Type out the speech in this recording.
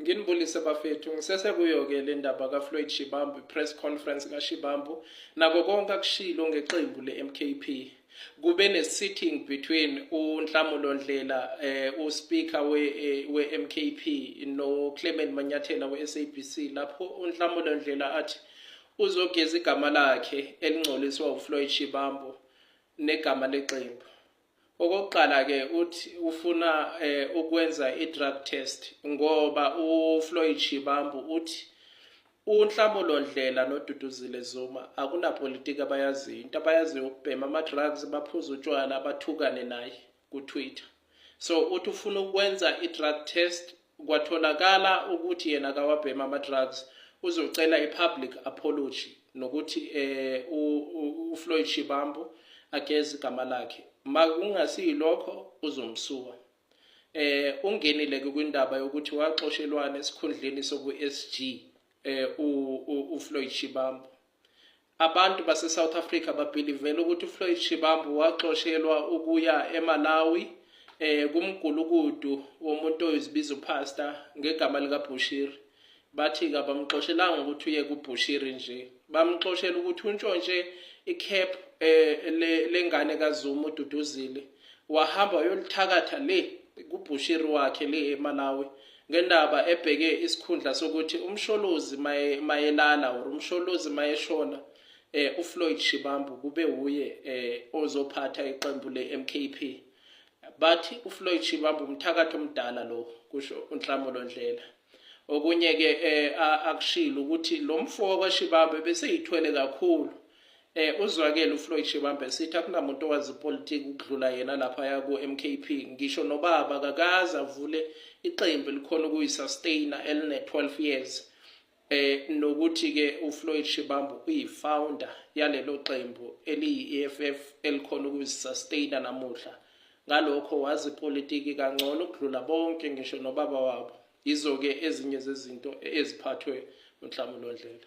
Nginibulise bafethu, ngisesekuyo-ke le ndaba kaFloyd Shibambu, i-press conference kaShibambu nako konke akushilo ngeqembu le-MKP. Kube ne-sitting between uNhlamulo Ndlela, uSpeaker we-MKP no-Clement Manyathela we-SABC, lapho uNhlamulo Ndlela athi uzogeza igama lakhe elingcoliswa uFloyd Shibambu negama leqembu. Okokuqala-ke uthi ufuna ukwenza i-drug test ngoba uFloyd Shibambu uthi uNhlamulo Ndlela noDuduzile Zuma akunapolitiki abayaziyo, into abayaziyo ukubhema ama-drugs, baphuze utshwala, bathukane naye ku-Twitter. So uthi ufuna ukwenza i-drug test, kwatholakala ukuthi yena akawabhema ama-drugs, uzocela i-public apology nokuthi uFloyd Shibambu ageze igama lakhe, makungasiyilokho uzomsuka. Ungenile ke kwindaba yokuthi waxoshelwana esikhundleni sobu SG uFloyd Shibambu. Abantu base-South Africa babhilivela ukuthi uFloyd Shibambu waxoshelwa ukuya eMalawi kumgulukudu womuntu oyizibiza upastor ngegama likaBushiri. Bathi kabamxoshelanga ukuthi uye kuBushiri nje, bamxoshela ukuthi untshontshe icap lengane kaZuma uDuduzile, wahamba wayolithakatha le kuBushiri wakhe le eMalawi, ngendaba ebheke isikhundla sokuthi uMsholozi mayelala or uMsholozi mayeshona, uFloyd Shibambu kube uye ozophatha iqembu leMKP. Bathi uFloyd Shibambu umthakathi omdala lo, kusho uNhlamulo Ndlela. Okunye ke akushilo ukuthi lo mfo wakwaShibambu beseyithwele kakhulu. Uzwakele uFloyd Shibambe esithi akunamuntu owazi ipolitiki ukudlula yena lapha ku-MKP, ngisho nobaba kakaze avule iqembu elikhona ukuyisustain eline 12 years, nokuthi ke uFloyd Shibambu uyifounder yalelo qembu eliyi-EFF elikhona ukuyisustain namuhla, ngalokho wazi ipolitiki kangcono ukudlula bonke, ngisho nobaba wabo. Yizo ke ezinye zezinto eziphathwe uNhlamulo Ndlela.